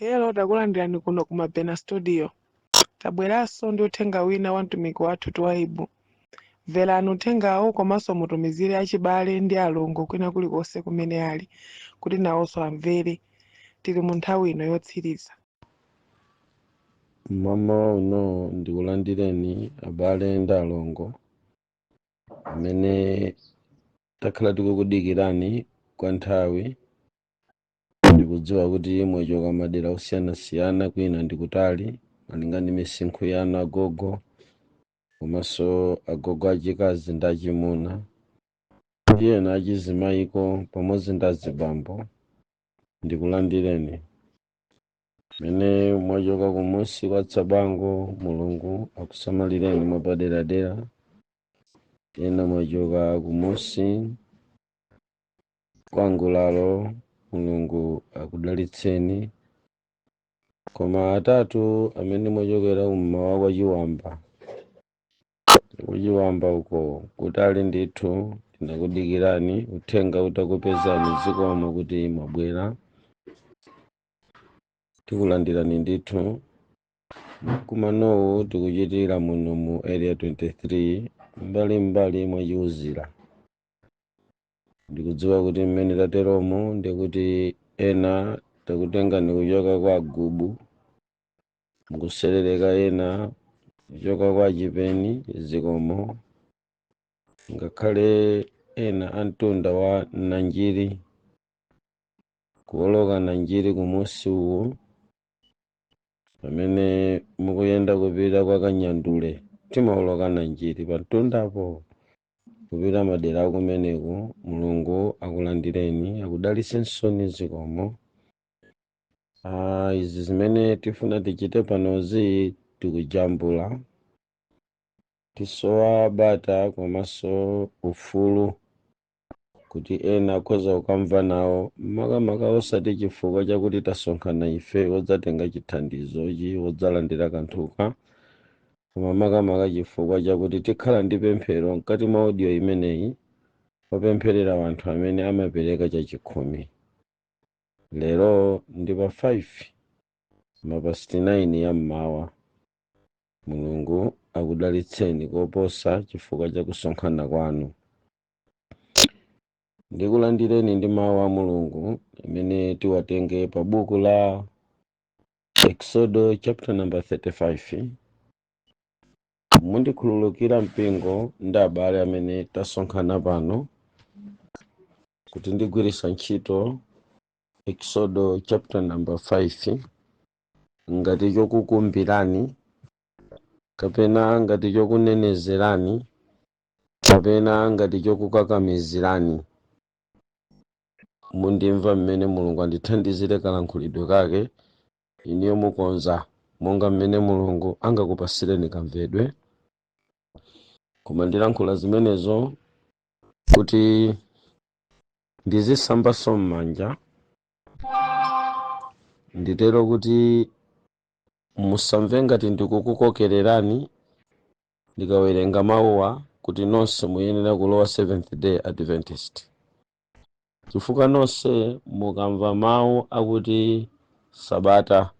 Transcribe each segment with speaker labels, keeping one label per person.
Speaker 1: Hello, takulandirani kuno ku Mabena Studio. Tabweranso ndi uthenga wina wa mtumiki wathu Twaibu. Mverani uthengawo komanso mutumizire achibale ndi alongo kwina kulikonse kumene ali kuti nawonso amvere. Tili mu nthawi ino yotsiriza.
Speaker 2: Mmawa uno ndikulandireni abale ndi alongo amene takhala tikukudikirani kwa nthawi. Ndikudziwa kuti mwachoka madera osiyanasiyana, kwina ndikutali malinga ndi misinkhu yanu, agogo komanso agogo achikazi ndi achimuna ndi ena achizimayiko pamodzi ndi azibambo. Ndikulandireni mene mwachoka kumusi kwa Tsabango, Mulungu akusamalireni mwapaderadera. Ena mwachoka kumusi kwa Ngulalo, Mulungu akudalitseni. Koma atatu amene mwachokera kummawa kwa Chiwamba, kuchiwamba uko kutali ndithu, tinakudikirani uthenga utakupezani. Zikomo kuti mwabwera, tikulandirani ndithu. Kumanowu tikuchitira muno mu Area 23, mbalimbali mwachiuzira. Ndikudziwa kuti mmene tateromo ndikuti ena takutengani kuchoka kwa Gubu, mukuserereka, ena kuchoka kwa Chipeni, zikomo. Ngakhale ena amtunda wa Nanjiri, kuwoloka Nanjiri kumusi uwu, pamene mukuyenda kupita kwa Kanyandule, timawoloka Nanjiri pamtundapo kupita madera akumeneku. Mulungu akulandireni, akudalitsenso, zikomo. Izi zimene tifuna tichite panozi tikujambula, tisowa bata komanso ufulu kuti ena akhoza kukamva nawo, makamaka osati chifukwa chakuti tasonkhana ife wodzatenga chithandizochi, wodzalandira kanthuka, koma makamaka chifukwa chakuti tikhala ndi pemphero mkati mwa audio imeneyi popempherera anthu amene amapereka chachikhumi. Lero ndi pa 9:05 ya mmawa. Mulungu akudalitseni koposa chifukwa cha kusonkhana kwanu. Ndikulandireni ndi mawu a Mulungu amene tiwatenge pa buku la Exodo chapter number 35. Mundikhululukira mpingo ndi abale amene tasonkhana pano kuti ndigwiritsa ntchito Exodo chapter number 5 ngati chokukumbirani kapena ngati chokunenezerani kapena ngati chokukakamizirani. Mundimva mmene Mulungu andithandizire kalankhulidwe kake, iniyo mukonza monga mmene Mulungu angakupasireni kamvedwe. Koma ndilankhula zimenezo kuti ndizisambaso m'manja, nditero kuti musamve ngati ndikukukokererani ndikawerenga mawuwa kuti nonse muyenera kulowa Seventh Day Adventist, chifukwa nonse mukamva mawu akuti sabata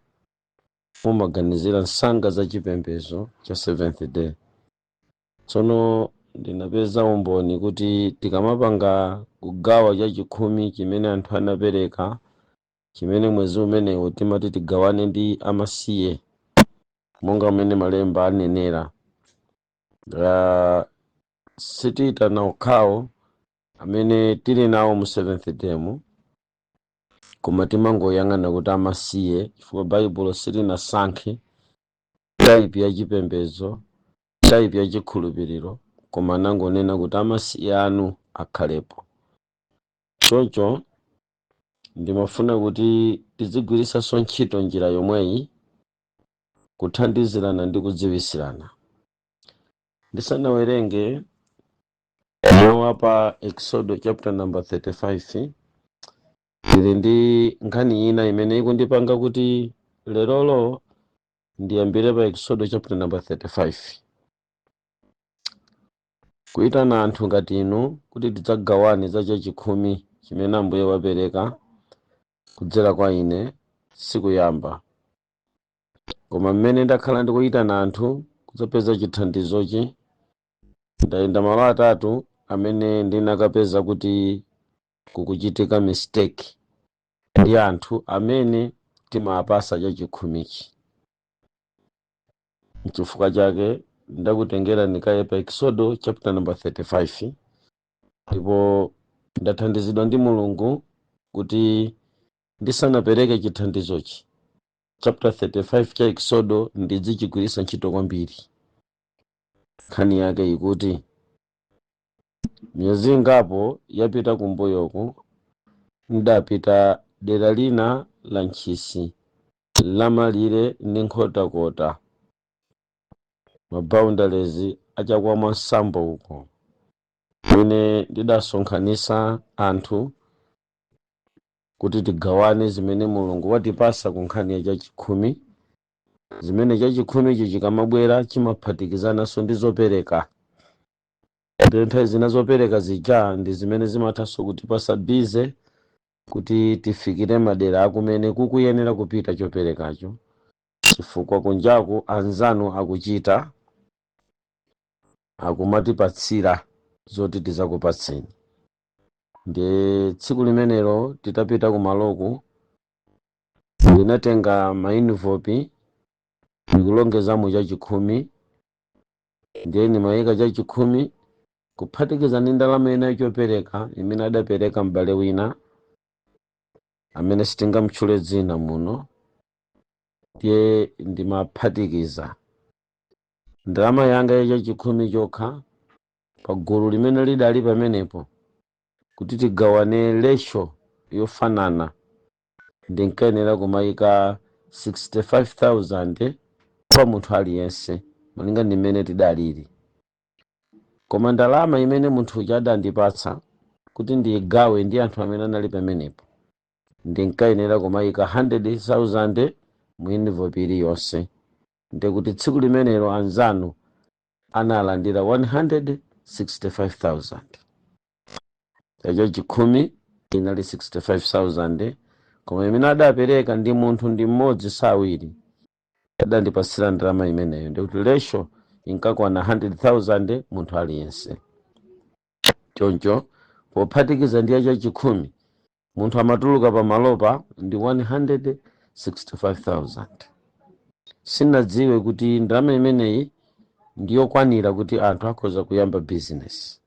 Speaker 2: mumaganizira nsanga za chipembedzo cha Seventh Day. Tsono ndinapeza umboni kuti tikamapanga kugawa chachikhumi chimene anthu anapereka, chimene mwezi umenewo timati tigawane ndi amasiye monga mmene malemba anenera, sitiyitana okhawo amene tili nawo mu Seventh Day mu, koma timangoyang'ana kuti amasiye, chifukwa Baibulo silinasankhe type ya chipembedzo, type ya chikhulupiriro, koma anangonena kuti amasiye anu akhalepo. Choncho ndimafuna kuti tizigwiritsanso ntchito njira yomweyi kuthandizirana ndi kudziwisirana. Ndisanawerenge mawu pa Exodo chapter number 35, tili ndi nkhani ina imene ikundipanga kuti lerolo ndiyambire pa Exodo chapter number 35, kuyitana anthu ngati inu kuti tidzagawane za chachikhumi chimene Ambuye wapereka kudzera kwa ine. Sikuyamba, koma mmene ndakhala ndikuyitana anthu kudzapeza chithandizochi, ndayenda malo atatu amene ndinakapeza kuti kukuchitika mistake ndi anthu amene timapasa chachikhumichi. Nchifukwa chake ndakutengera ndikaye pa Exodo chapter number 35, ndipo ndathandizidwa ndi Mulungu kuti ndisanapereke chithandizochi, chapter 35 cha Exodo ndidzichigwiritsa ntchito kwambiri. Nkhani yake ikuti miyezi ingapo yapita kumbuyoku, ndapita dera lina la Ntchisi lamalire ndi Nkhotakota, maboundaries achakwamwa Nsambo uko, mwene ndidasonkhanisa anthu kuti tigawane zimene Mulungu watipasa ku nkhani ya chachikhumi, zimene chachikhumichi chikamabwera chimaphatikizananso ndi zopereka. Ndiyo nthawi zina zopereka zija ndi zimene zimathanso kutipasa busy kuti tifikire madera akumene kukuyenera kupita choperekacho, chifukwa kunjaku anzanu akuchita akumatipatsira zoti tizakupatseni. Ndi tsiku limenelo titapita kumaloku, ndinatenga maenvelope ndikulongezamo chachikhumi. Ndiye ndimayika chachikhumi kuphatikiza ndi ndalama ina chopereka imene adapereka m'bale wina amene sitingamtchule dzina muno. Ndiye ndimaphatikiza ndalama yanga yachachikhumi chokha pa gulu limene lidali pamenepo kuti tigawane ratio yofanana, ndinkayenera kumayika 65,000 kwa munthu aliyense malinga ndi mmene tidalili. Koma ndalama imene munthu uja adandipatsa kuti ndiyigawe ndi anthu amene anali pamenepo, ndinkayenera kumayika 100,000 mu envelope iliyonse. Ndikuti tsiku limenelo anzanu analandira 165,000, chacho chikhumi inali 65,000, koma imene adapereka ndi munthu ndi mmodzi, sawiri, adandipasira ndalama imeneyo, ndikuti ratio inkakwana 100,000 munthu aliyense. Choncho pophatikiza ndi yachachikhumi, munthu amatuluka pamalopa ndi 165,000. Sinadziwe kuti ndalama imeneyi ndiyokwanira kuti anthu akhoza kuyamba business.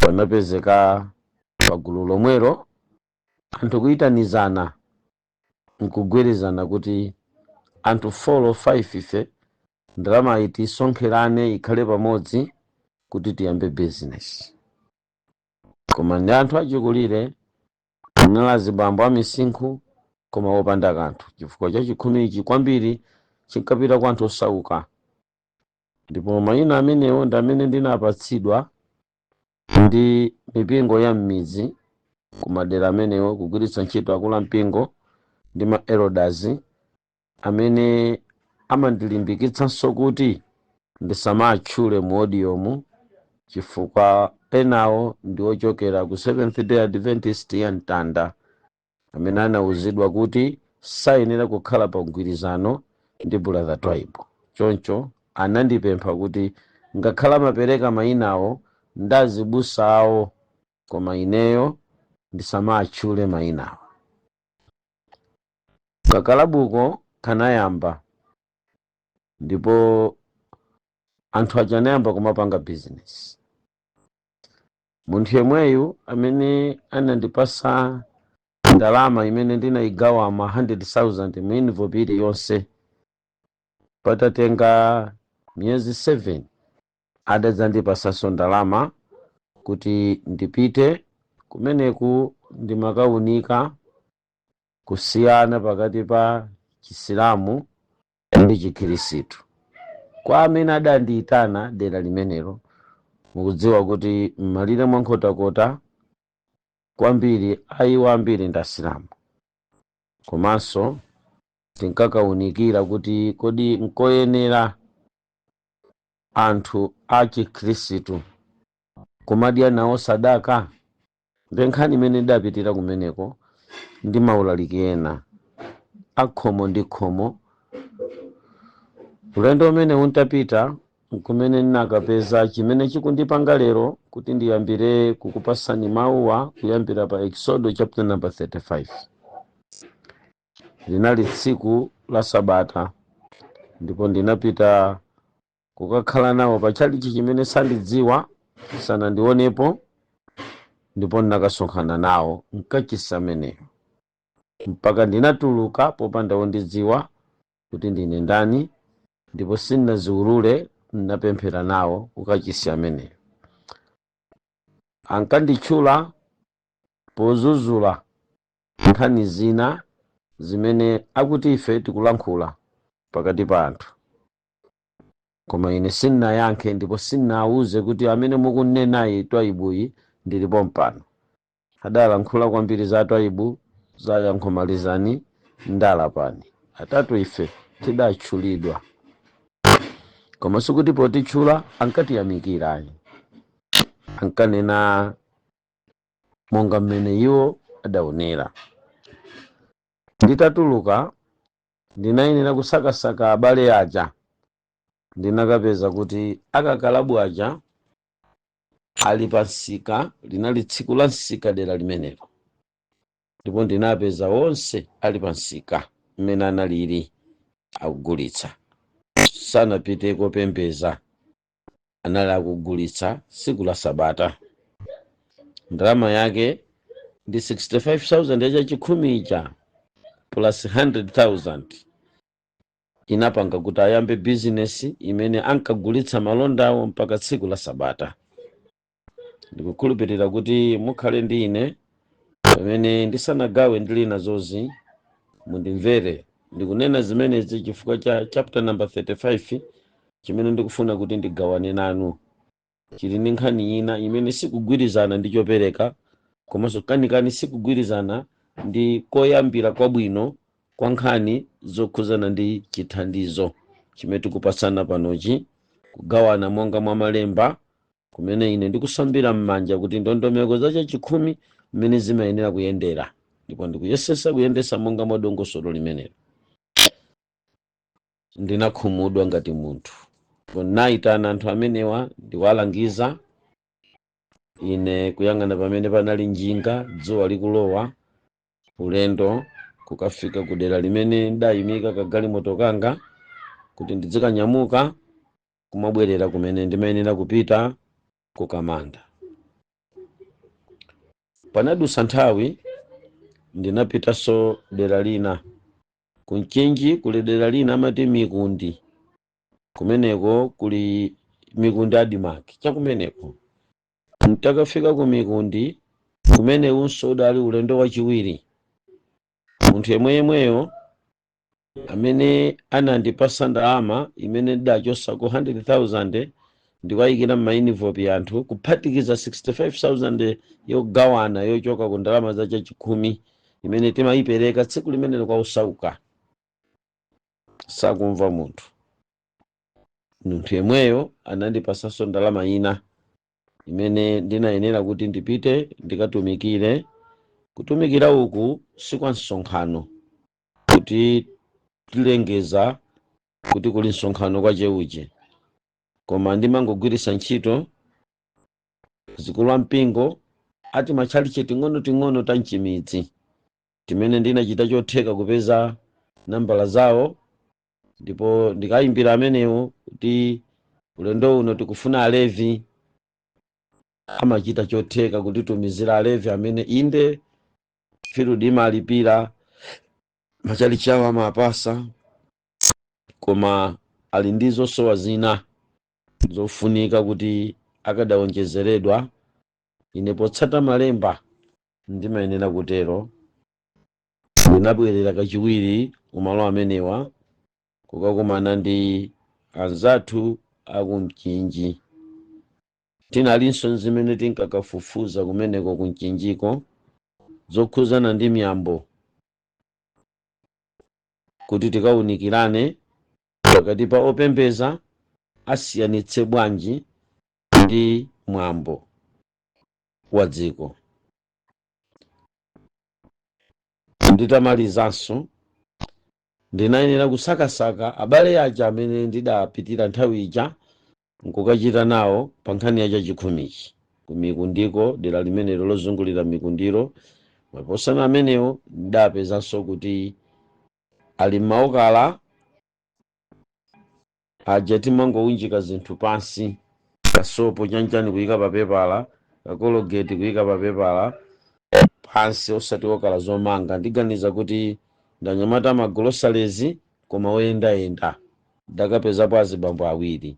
Speaker 2: Panapezeka pagulu lomwelo anthu kuyitanizana nkugwirizana kuti anthu 4 or 5 ife ndalama iyi tisonkherane ikhale pamodzi kuti tiyambe business. Koma ndi anthu achikulire, anali azibambo amisinkhu koma wopanda kanthu, chifukwa cha chikhumichi kwambiri chinkapita kwa anthu osauka. Ndipo mayina amenewo ndi amene ndinapatsidwa ndi mipingo ya m'midzi kumadera amenewo, kugwiritsa ntchito akulu ampingo ndi ma elders amene amandilimbikitsanso kuti ndisamatchule mu audiomu, chifukwa enawo ndi ochokera ku Seventh Day Adventist ya Mtanda amene anawuzidwa kuti sayenera kukhala pa mgwirizano ndi Brother Twaibu. Choncho anandipempha kuti ngakhala amapereka mayinawo ndazibusa awo, koma ineyo ndisamatchule mayinawo. Kakalabuko kanayamba ndipo anthu aja anayamba kumapanga business. Munthu yemweyu amene anandipasa ndalama imene ndinayigawa ma 100,000 mu envelope iliyonse, patatenga miyezi 7 adadzandipasanso ndalama kuti ndipite kumeneku ndimakawunika kusiyana pakati pa Chisilamu ndi Chikhirisitu kwa amene adandiyitana dera limenelo. Mukudziwa kuti m'malire mwa Nkhotakota kwambiri ayiwo ambiri ndi Asilamu, komanso tinkakawunikira kuti kodi nkoyenera anthu a Chikhirisitu kumadya nawo sadaka. Ndi nkhani imene idapitira kumeneko ndi maulaliki ena. A khomo ndi khomo. Ulendo umene untapita kumene ndinakapeza chimene chikundipanga lero kuti ndiyambire kukupasani mawuwa kuyambira pa Exodo chapter number 35. Linali tsiku la Sabata, ndipo ndinapita kukakhala nawo pa tchalichi chimene sandidziwa, sanandionepo, ndipo ndinakasonkhana nawo mkachisi ameneyo mpaka ndinatuluka popanda wondidziwa kuti ndine ndani, ndipo sindinaziwulule. Ndinapemphera nawo kukachisi ameneyo. Ankanditchula pozuzula nkhani zina zimene akuti ife tikulankhula pakati pa anthu, koma ine sindinayankhe ndipo sindinawuze kuti amene mukunnenayi Twaibuyi ndilipo mpano. Adalankhula kwambiri za Twaibu, za Yankhomalizani, Ndalapani, atatu ife tidatchulidwa, koma sikuti potitchula ankatiyamikira ayi. Ankanena monga mmene iwo adaonera. Nditatuluka ndinayenera kusakasaka abale aja. Ndinakapeza kuti akakalabu aja ali pa msika. Linali tsiku la msika dera limenelo, ndipo ndinapeza onse ali pa msika mmene analili akugulitsa. Sanapite kopembeza, anali akugulitsa tsiku la Sabata. Ndalama yake ndi 65,000 yachachikhumi ija plus 100,000 inapanga kuti ayambe bizinesi imene ankagulitsa malondawo mpaka tsiku la Sabata. Ndikukhulupirira kuti mukhale ndi ine pamene ndisanagawe ndili nazozi. Mundimvere, ndikunena zimenezi chifukwa cha chapter number 35 chimene ndikufuna kuti ndigawane nanu. Chili ndi nkhani ina imene sikugwirizana ndi chopereka, komanso kanikani sikugwirizana ndi koyambira kwabwino kwa nkhani zokhuzana ndi chithandizo chimene tikupatsana panochi, kugawana monga mwa malemba, kumene ine ndikusambira m'manja kuti ndondomeko za chachikhumi mmene zimayenera kuyendera, ndipo ndikuyesesa kuyendesa monga mwa dongosolo limenelo. Ndinakhumudwa ngati munthu. Nayitana anthu amenewa ndikuwalangiza. Ine kuyang'ana pamene panali njinga, dzuwa likulowa, ulendo kukafika ku dera limene ndayimika kagalimoto kanga kuti ndidzikanyamuka kumabwerera kumene ndimayenera kupita kukamanda. Panadusa nthawi, ndinapitanso dera lina kumchinji. Kuli dera lina amati Mikundi. Kumeneko kuli Mikundi ADMARC chakumeneko. Ntakafika ku Mikundi kumene unso udali ulendo wachiwiri, munthu yemweyemweyo amene anandipasa ndalama imene ndidachosako 100,000 ndikuyikira m'ma envelope anthu, kuphatikiza 65,000 yogawana yochoka ku ndalama za chachikhumi imene timayipereka tsiku limenelo kwa osauka sakumva munthu, munthu yemweyo anandipasanso ndalama ina imene ndinayenera kuti ndipite ndikatumikire. Kutumikira uku si kwa msonkhano kuti tilengeza kuti kuli msonkhano kwa cheuche, koma ndimangogwiritsa ntchito zikulu la mpingo ati matchalichi ting'ono-ting'ono ta mchimidzi timene ndinachita chotheka kupeza nambala zawo, ndipo ndikayimbira amenewo kuti ulendo uno tikufuna Alevi. Amachita chotheka kutitumizira Alevi amene inde field imalipira, machalichi awo amapasa, koma ali ndi zosowa zina zofunika kuti akadawonjezeredwa. Ine potsata malemba ndimayenera kutero. Ndinabwerera kachiwiri kumalo amenewa kukakumana ndi anzathu akumchinji. Tinalinso zimene tinkakafufuza kumeneko kumchinjiko zokhuzana ndi miyambo, kuti tikawunikirane pakati pa opembeza asiyanitse bwanji ndi mwambo wa dziko. Nditamalizanso Ndinayenera kusakasaka abale aja amene ndidapitira nthawi ija nkukachita nawo pa nkhani ya chachikhumichi kumikundiko, dera limenelo lozungulira Mikundiro. Maposana amenewo ndidapezanso kuti ali m'maokala aja timangowunjika zinthu pansi, kasopo chanchani kuyika papepala, kakologeti kuyika papepala pansi, osati okala zomanga. Ndiganiza kuti ndanyamata magolosalezi koma oyendayenda. Ndakapezapo azibambo awiri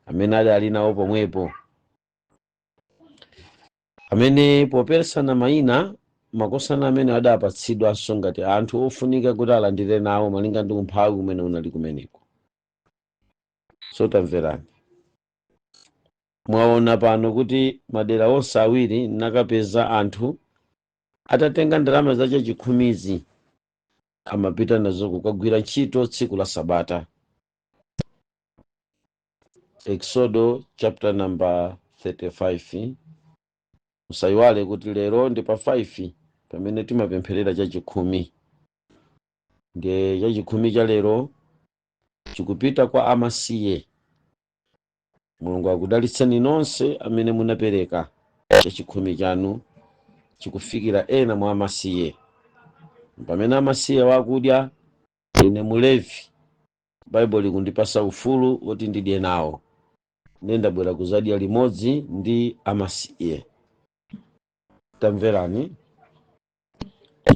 Speaker 2: amene ali nawo pomwepo, amene popesana mayina makosana amene adapatsidwanso ngati anthu ofunika kuti alandire nawo malinga ndi umphawi umene unali kumeneko. So tamverani, mwaona pano kuti madera onse awiri nakapeza anthu atatenga ndalama za chachikhumizi, amapita nazo kukagwira ntchito tsiku la Sabata. Exodo chapter number 35. Musayiwale kuti lero ndi pa 5 pamene timapempherera chachikhumi. Ndiye chachikhumi cha lero chikupita kwa amasiye. Mulungu akudalitseni nonse amene munapereka chachikhumi chanu, chikufikira ena mwa amasiye. Pamene amasiye wakudya, ine Mulevi, Baibulo likundipasa ufulu woti ndidye nawo. Ndiye ndabwera kuzadya limodzi ndi amasiye. Tamverani,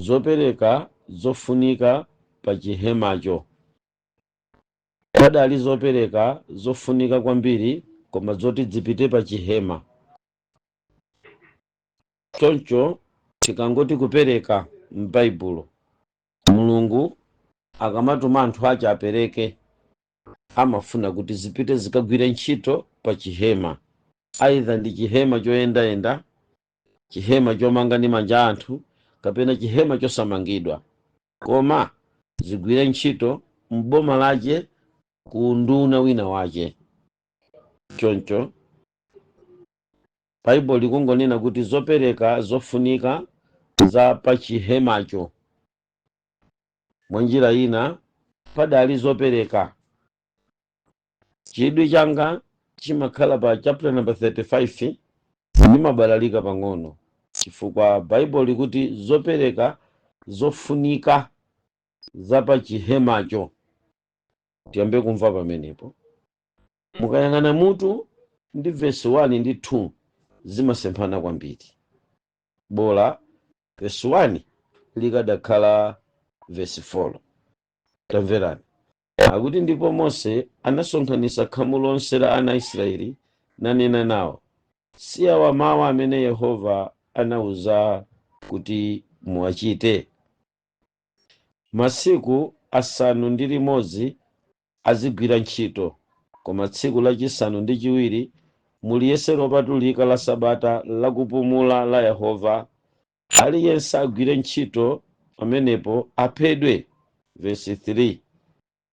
Speaker 2: zopereka zofunika pa chihemacho. Padali zopereka zofunika kwambiri koma zoti zipite pa chihema. Choncho tikangoti kupereka m'Baibulo, Mulungu akamatuma anthu ache apereke, amafuna kuti zipite zikagwire ntchito pa chihema, aidha ndi chihema choyendayenda, chihema chomanga ndi manja anthu, kapena chihema chosamangidwa, koma zigwire ntchito m'boma lache, ku nduna wina wache. Choncho Baibulo likungonena kuti zopereka zofunika za pa chihemacho. Mwa njira ina, padali zopereka. Chidwi changa chimakhala pa chapter number 35, ndimabalalika pang'ono chifukwa Baibulo likuti zopereka zofunika za pa chihemacho. Tiyambe kumva pamenepo. Mukayang'ana mutu ndi verse 1 ndi 2 zimasemphana kwambiri. Bola verse 1 likadakhala verse 4. Tamverani, akuti, "Ndipo Mose anasonkhanitsa khamu lonse la ana a Israeli nanena nawo, si awa mawu amene Yehova anawuza kuti muwachite? Masiku 6 azigwira ntchito, koma tsiku lachisanu ndi chiwiri muliyese lopatulika la Sabata lakupumula la Yehova. Aliyense agwire ntchito pamenepo aphedwe." Verse 3,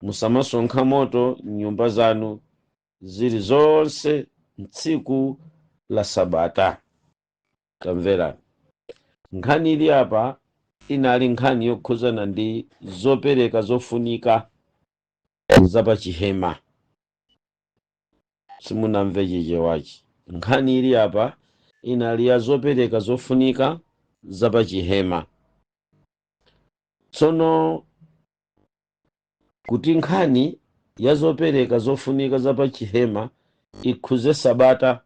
Speaker 2: "Musamasonkha moto m'nyumba zanu zili zonse tsiku la Sabata." Tamverani, nkhani ili apa inali nkhani yokhuzana ndi zopereka zofunika zapachihema. Simunamve Chichewachi. Nkhani ili apa inali ya zopereka zofunika zapachihema. Tsono kuti nkhani ya zopereka zofunika zapachihema ikhuze Sabata,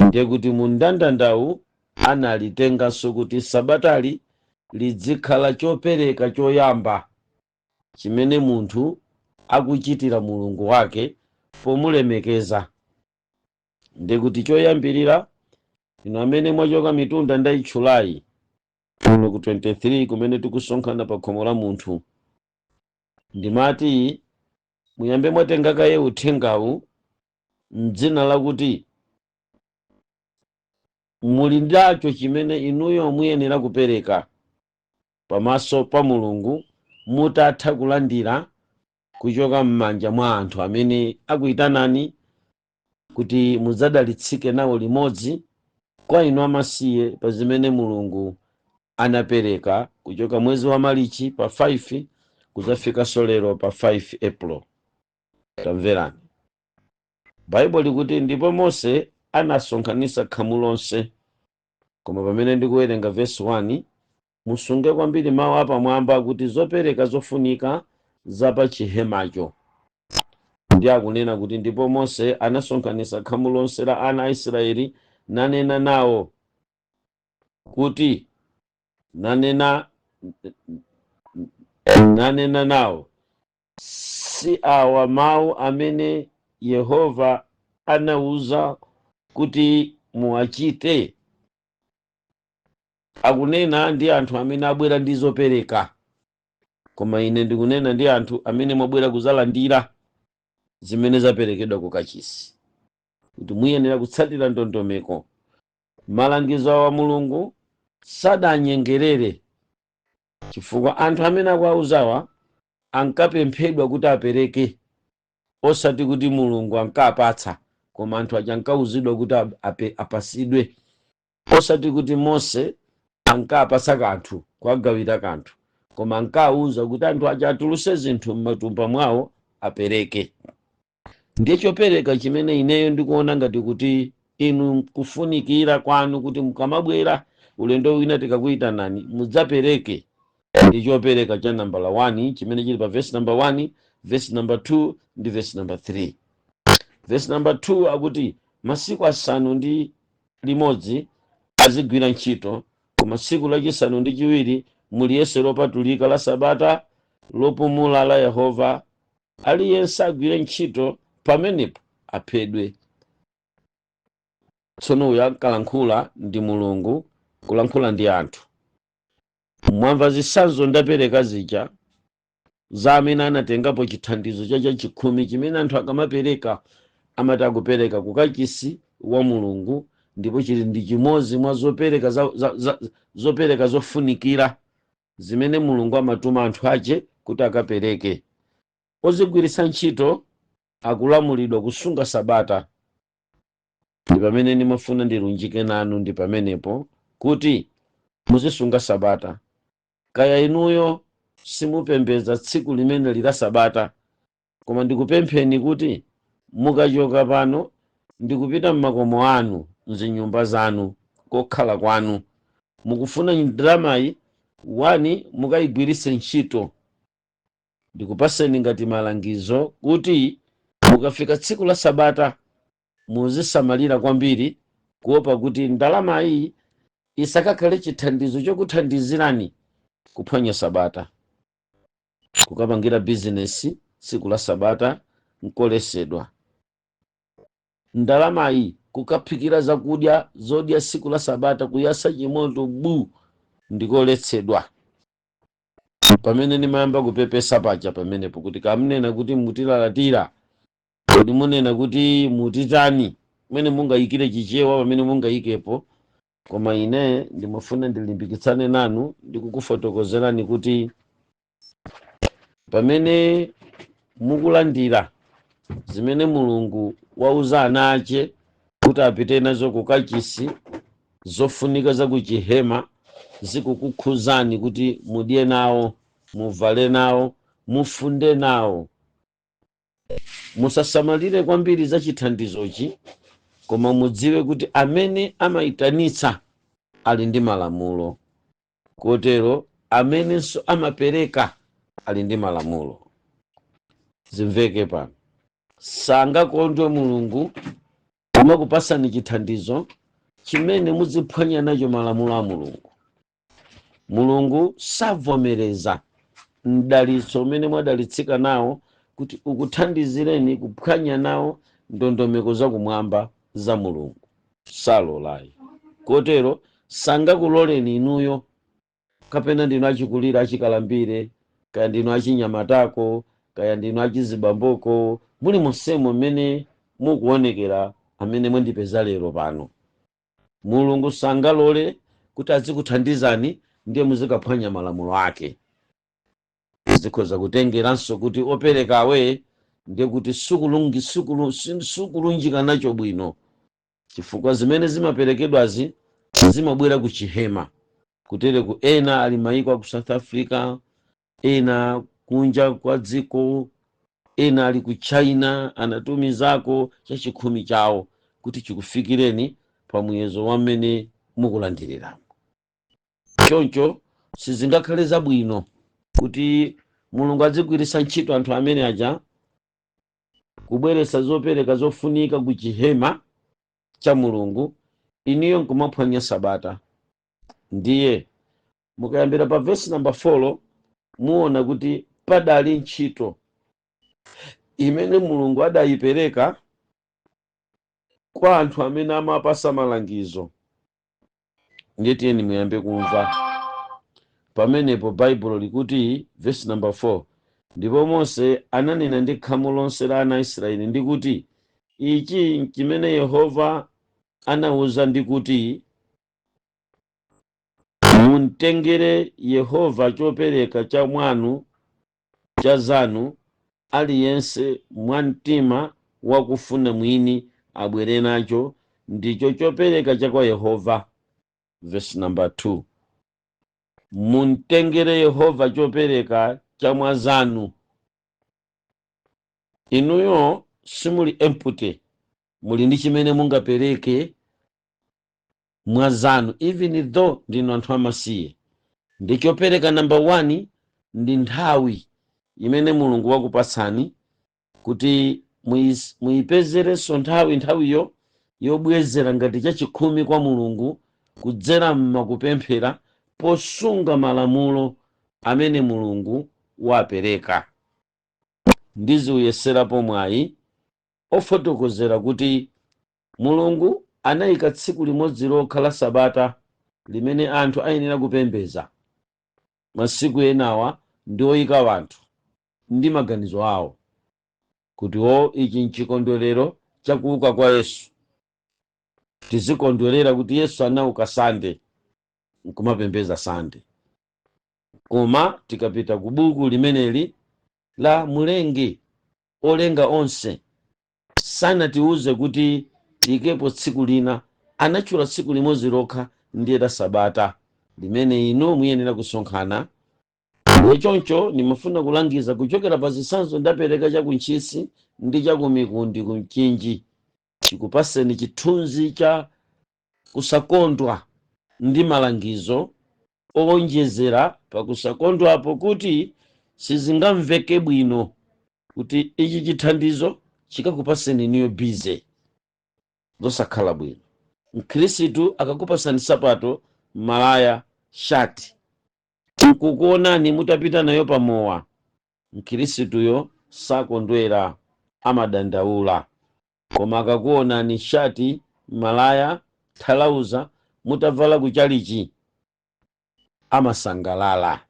Speaker 2: ndiye kuti mu mndandanda analitenganso kuti Sabatali lidzikhala chopereka choyamba chimene munthu akuchitira Mulungu wake pomulemekeza. Ndiye kuti choyambirira, inu amene mwachoka mitunda ndayitchulayi kuno ku 23 kumene tikusonkhana pa khomo la munthu, ndimati muyambe mwatenga kaye uthengawu mdzina lakuti muli ndacho chimene inuyo muyenera kupereka pamaso pa Mulungu mutatha kulandira kuchoka m'manja mwa anthu amene akuyitanani kuti mudzadalitsike nawo limodzi, kwa inu amasiye, pa zimene Mulungu anapereka kuchoka mwezi wa Malichi pa 5 Kudzafikanso lero pa 5 April. Tamverani, Baibulo likuti, "Ndipo Mose anasonkhanitsa khamu lonse." Koma pamene ndikuwerenga verse 1, musunge kwambiri mawu apamwamba kuti zopereka zofunika za pa chihemacho. Ndi akunena kuti, "Ndipo Mose anasonkhanitsa khamu lonse la ana a Israeli, nanena nawo kuti, nanena nawo, si awa mawu amene Yehova anawuza kuti muwachite." Akunena ndi anthu amene abwera ndi zopereka, koma ine ndikunena ndi anthu amene mwabwera kuzalandira zimene zaperekedwa ku kachisi, kuti muyenera kutsatira ndondomeko. Malangizo awa Mulungu sadanyengerere, chifukwa anthu amene akuwauzawa ankapemphedwa kuti apereke, osati kuti Mulungu ankapatsa, koma anthu aja ankauzidwa kuti apasidwe, osati kuti Mose ankapatsa kanthu, kuagawira kanthu, koma ankawuza kuti anthu aja atuluse zinthu m'matumba mwawo, apereke. Ndiye chopereka chimene ineyo ndikuona ngati kuti inu kufunikira kwanu kuti mukamabwera ulendo wina tikakuyitanani mudzapereke, ndi chopereka cha nambala 1 chimene chili pa verse number 1, verse number 2 ndi verse number 3. Verse number 2 akuti, "Masiku 6 azigwira ntchito, koma tsiku lachisanu ndi chiwiri muliyese lopatulika la sabata lopumula la Yehova. Aliyense agwire ntchito pamenepo aphedwe." Tsono uyu ankalankhula ndi Mulungu, kulankhula ndi anthu. Mwamva zitsanzo ndapereka zija za amene anatengapo chithandizo cha chachikhumi, chimene anthu akamapereka amati akupereka kukachisi wa Mulungu, ndipo chili ndi chimodzi mwa zopereka zopereka zofunikira zimene Mulungu amatuma anthu ache kuti akapereke. Ozigwiritsa ntchito akulamulidwa kusunga sabata. Ndi pamene ndimafuna ndilunjike nanu, ndi pamenepo, kuti muzisunga sabata. Kaya inuyo simupembedza tsiku limene lila sabata, koma ndikupempheni kuti mukachoka pano ndikupita m'makomo anu, mzinyumba zanu, kokhala kwanu, mukufuna ndalamayi, 1, mukayigwiritse ntchito. Ndikupaseni ngati malangizo kuti mukafika tsiku la sabata muzisamalira kwambiri, kuopa kuti ndalamayi isakakhale chithandizo chokuthandizirani kuphwanya sabata. Kukapangira bizinesi tsiku la sabata nkolesedwa. Ndalamayi kukaphikira zakudya zodya tsiku la sabata, kuyasa chimoto bu, ndikoletsedwa. Pamene ndimayamba kupepesa paja pamenepo kuti kamunena kuti mutilalatira, kodi munena kuti mutitani, kumene mungayikire Chichewa pamene mungayikepo, koma ine ndimafuna ndilimbikitsane nanu ndikukufotokozerani kuti pamene mukulandira zimene Mulungu wauza ana ache kuti apite nazo ku kachisi, zofunika za ku chihema zikukukhuzani kuti mudye nawo, muvale nawo, mufunde nawo, musasamalire kwambiri za chithandizochi, koma mudziwe kuti amene amayitanitsa ali ndi malamulo, kotero amenenso amapereka ali ndi malamulo. Zimveke pano, sangakondwe Mulungu kumakupasani chithandizo chimene muziphwanya nacho malamulo a Mulungu. Mulungu savomereza mdalitso umene mwadalitsika nawo kuti ukuthandizireni kuphwanya nawo ndondomeko zakumwamba za Mulungu, salolayi. Kotero sangakuloleni inuyo, kapena ndinu achikulire, achikalambire, kaya ndinu achinyamatako, kaya ndinu achizibamboko, muli monsemo mmene mukuonekera amene mwandipeza lero pano, Mulungu sangalole kuti azikuthandizani ndiye muzikaphwanya malamulo ake. Zikhoza kutengeranso kuti operekawe ndiye kuti sukulunjika nacho bwino, chifukwa zimene zimaperekedwazi zimabwera ku chihema. Kutereku ena ali maiko aku South Africa, ena Kunja kwa dziko, ena ali ku China, anatumizako chachikhumi chawo kuti chikufikireni pa muyezo wamene mukulandiriramo. Choncho sizingakhale zabwino kuti Mulungu adzigwiritsa ntchito anthu amene aja kubweretsa zopereka zofunika ku chihema cha Mulungu, iniyo nkumaphwanya sabata. Ndiye mukayambira pa vesi namba 4, muona kuti padali ntchito imene Mulungu adayipereka kwa anthu amene amapasa malangizo. Ndiye tiyeni muyambe kumva pamenepo. Baibulo likuti, vesi namba 4: "Ndipo Mose ananena ndi khamu lonse la ana a Israeli ndi kuti, ichi nchimene Yehova anawuza ndi kuti, mumtengere Yehova chopereka cha mwanu cha zanu, aliyense mwa mtima wakufuna mwini abwere nacho, ndicho chopereka cha kwa Yehova." Verse number 2: mumtengere Yehova chopereka cha mwa zanu. Inuyo simuli empty, muli ndi chimene mungapereke mwa zanu, even though ndinu anthu amasiye. Ndi chopereka number 1 ndi nthawi imene Mulungu wakupatsani kuti muyipezerenso nthawi, nthawiyo yobwezera ngati chachikhumi kwa Mulungu kudzera mmakupemphera posunga malamulo amene Mulungu wapereka. Ndiziuyeserapo mwayi ofotokozera kuti Mulungu anayika tsiku limodzi lokha la sabata limene anthu ayenera kupembeza. Masiku enawa ndi oyika wanthu ndi maganizo awo kuti o, ichi nchikondwerero chakuuka kwa Yesu, tizikondwerera kuti Yesu anauka Sande, nkumapembeza Sande. Koma tikapita ku buku limeneli la Mulengi olenga onse, sanatiuze kuti tiyikepo tsiku lina. Anatchula tsiku limodzi lokha, ndiye la sabata, limene inu muyenera kusonkhana. Ndiye choncho ndimafuna kulangiza kuchokera pa zitsanzo ndapereka chakuntchisi ndi chakumikundi kumchinji, chikupaseni chithunzi cha kusakondwa ndi malangizo owonjezera pakusakondwapo, kuti sizingamveke bwino kuti ichi chithandizo chikakupaseni niyo busy, zosakhala bwino. Mkhristu akakupasani sapato, malaya, shati, nkukuonani mutapita nayo pamowa, mkhristuyo sakondwera, amadandaula. Koma akakuonani shati, malaya, thalauza mutavala kuchalichi, amasangalala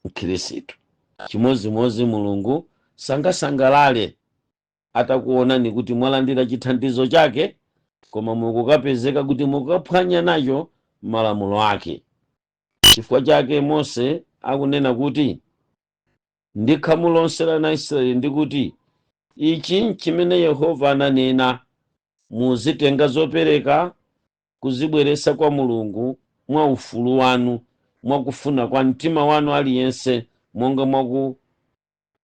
Speaker 2: mkhristu. Chimozimozi Mulungu sangasangalale atakuonani kuti mwalandira chithandizo chake, koma mukukapezeka kuti mukaphwanya nacho malamulo ake. Chifukwa chake Mose akunena kuti ndi khamu lonse la ana Israeli ndi kuti, ichi nchimene Yehova ananena: muzitenga zopereka kuzibweretsa kwa Mulungu mwa ufulu wanu, mwakufuna kwa mtima wanu, aliyense monga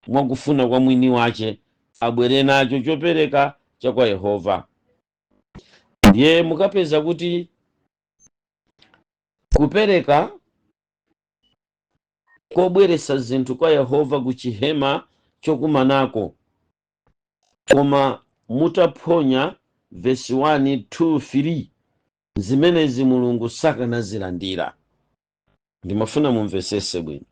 Speaker 2: mwakufuna kwa mwini wace abwere nacho chopereka cha kwa Yehova. Ndiye mukapeza kuti kupereka kobweretsa zinthu kwa Yehova ku chihema chokumanako, koma mutaphonya vesi 1, 2, 3, zimenezi Mulungu sakanazilandira. Ndimafuna mumvesese bwino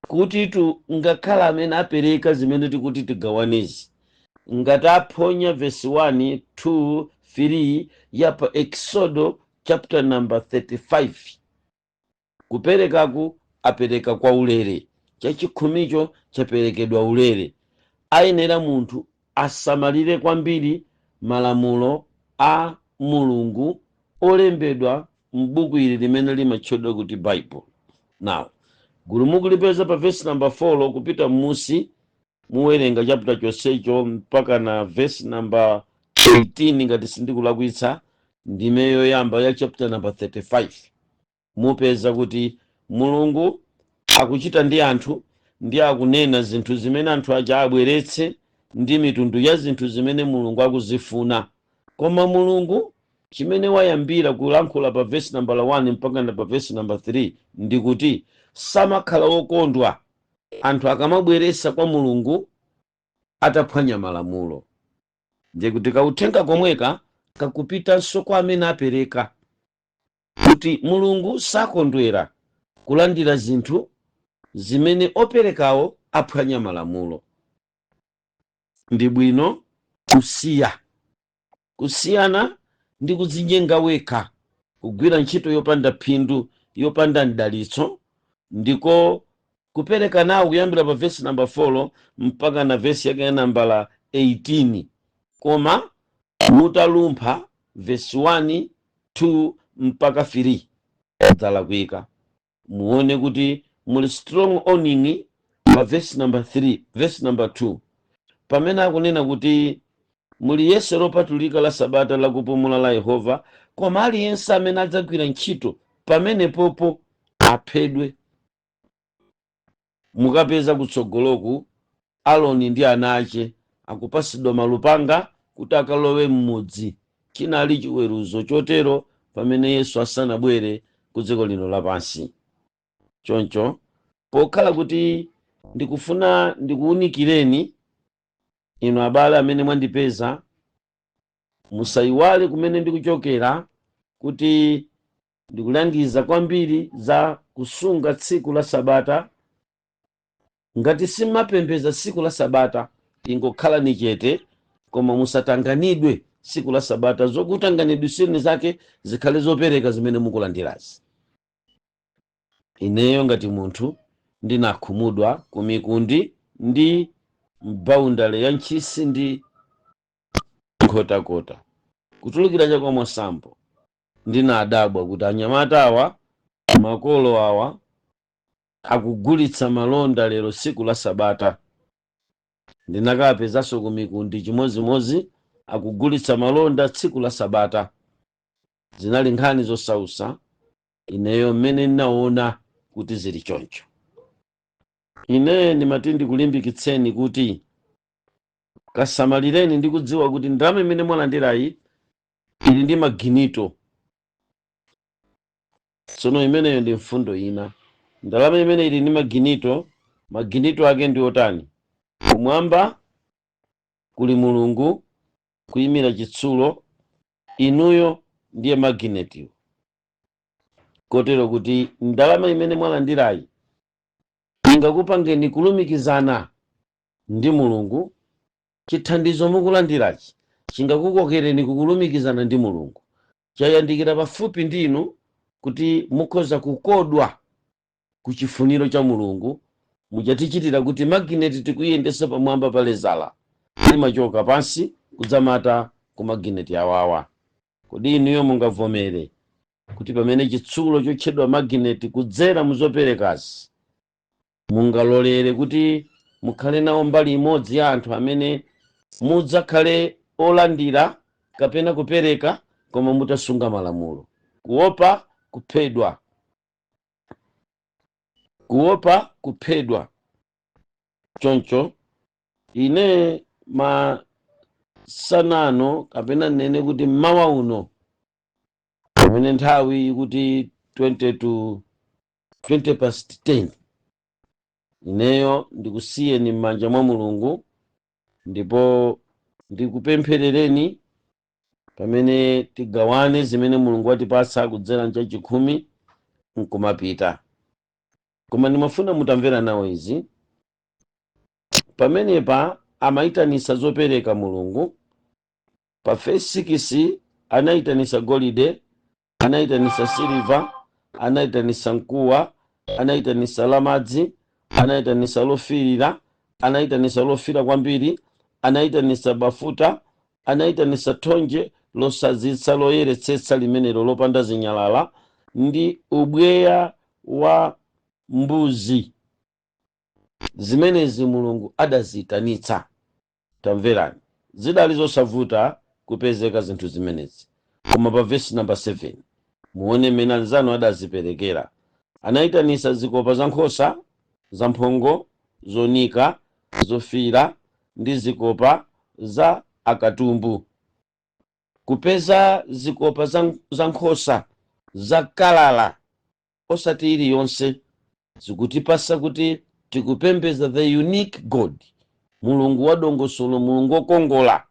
Speaker 2: kuti tu ngakhale amene apereka zimene tikuti tigawanezi, ngati aphonya vesi 1, 2, 3 ya pa Exodo chapter number 35, kuperekaku apereka kwa ulere, chachikhumicho chaperekedwa ulere, ayenera munthu asamalire kwambiri malamulo a Mulungu olembedwa m'buku ili limene limatchedwa kuti Bible. Now, gulu mukulipeza pa verse number 4 kupita m'musi, muwerenga chapter chonsecho mpaka na verse number 18, ngati sindikulakwitsa, ndime yoyamba ya chapter number 35, mupeza kuti Mulungu akuchita ndi anthu. Ndi akunena zinthu zimene anthu aja abweretse ndi mitundu ya zinthu zimene Mulungu akuzifuna. Koma Mulungu chimene wayambira kulankhula pa vesi nambala 1 mpaka na pa vesi namba 3 ndikuti samakhala wokondwa anthu akamabweresa kwa Mulungu ataphwanya malamulo. Ndiye kuti kauthenga komweka kakupitanso kwa amene apereka, kuti Mulungu sakondwera kulandira zinthu zimene operekawo aphwanya malamulo. Ndi bwino kusiya, kusiyana ndi kudzinyenga wekha kugwira ntchito yopanda phindu, yopanda mdalitso. Ndiko kupereka nawo kuyambira pa vesi namba 4 mpaka na vesi yake ya nambala 18, koma mutalumpha vesi 1, 2 mpaka 3 dzalakwika. Muone kuti muli strong warning pa vesi namba 3, vesi namba 2, pamene akunena kuti muliyese lopatulika la sabata lakupumula la Yehova, koma aliyense amene adzagwira ntchito pamenepopo aphedwe. Mukapeza kutsogoloku Aroni ndi ana ache akupasidwa malupanga kuti akalowe m'mudzi. Chinali chiweruzo chotero pamene Yesu asanabwere ku dziko lino lapansi. Choncho pokhala kuti ndikufuna ndikuwunikireni inu abale amene mwandipeza, musayiwale kumene ndikuchokera, kuti ndikulangiza kwambiri za kusunga tsiku la sabata. Ngati simmapembedza tsiku la sabata, ingokhalani chete, koma musatanganidwe tsiku la sabata. Zokutanganidwiseni zake zikhale zopereka zimene mukulandirazi. Ineyo ngati munthu ndinakhumudwa ku Mikundi ndi boundary ya Ntchisi ndi Nkhotakota kutulukira chakwamwa sambo, ndinadabwa kuti anyamata awa, makolo awa, akugulitsa malonda lero tsiku la sabata. Ndinakapezanso ku Mikundi chimozimozi, akugulitsa malonda tsiku la sabata. Zinali nkhani zosausa ineyo mmene ndinaona kuti zili choncho. Ine ndimati ndikulimbikitseni kuti kasamalireni ndi kudziwa kuti ndalama imene mwalandirayi ili ndi maginito. Tsono imeneyo ndi mfundo ina. Ndalama imene ili ndi maginito, maginito ake ndi otani? Kumwamba kuli Mulungu kuyimira chitsulo, inuyo ndiye maginetiwo, kotero kuti ndalama imene mwalandirayi ingakupangeni kulumikizana ndi Mulungu. Chithandizo mukulandirachi chingakukokereni kukulumikizana ndi Mulungu. Chayandikira pafupi ndi inu kuti mukhoza kukodwa ku chifuniro cha Mulungu. Muchatichitira kuti magineti tikuyendesa pamwamba pa lezala, limachoka pansi kudzamata ku magineti awawa. Kodi inuyo mungavomere kuti pamene chitsulo chotchedwa magineti kudzera muzoperekazi, mungalolere kuti mukhale nawo mbali imodzi ya anthu amene mudzakhale olandira kapena kupereka koma mutasunga malamulo, kuopa kuphedwa, kuopa kuphedwa? Choncho ine masanano, kapena nene kuti mmawa uno, pamene nthawi ikuti 20 to 20 past 10, ineyo ndikusiyeni m'manja mwa Mulungu, ndipo ndikupempherereni pamene tigawane zimene Mulungu watipatsa kudzera mchachikhumi nkumapita. Koma ndimafuna mutamvera nawo izi. Pamenepa amayitanisa zopereka Mulungu. Pa verse 6 anayitanisa golide, anayitanisa siliva, anayitanisa mkuwa, anayitanisa lamadzi, anayitanisa lofirira, anayitanisa lofira kwambiri, anayitanisa bafuta, anayitanisa thonje losazitsa loyeretsetsa limenelo lopanda zinyalala, ndi ubweya wa mbuzi. Zimenezi Mulungu adaziyitanitsa. Tamverani, zidali zosavuta kupezeka zinthu zimenezi. Koma pa vesi namba 7 muone mmene anzanu adaziperekera. Anayitanisa zikopa za nkhosa zamphongo. Zonika zofiira ndi zikopa za akatumbu. Kupeza zikopa za nkhosa za kalala, osati iliyonse, zikutipasa kuti tikupembeza the unique God, Mulungu wa dongosolo, Mulungu wokongola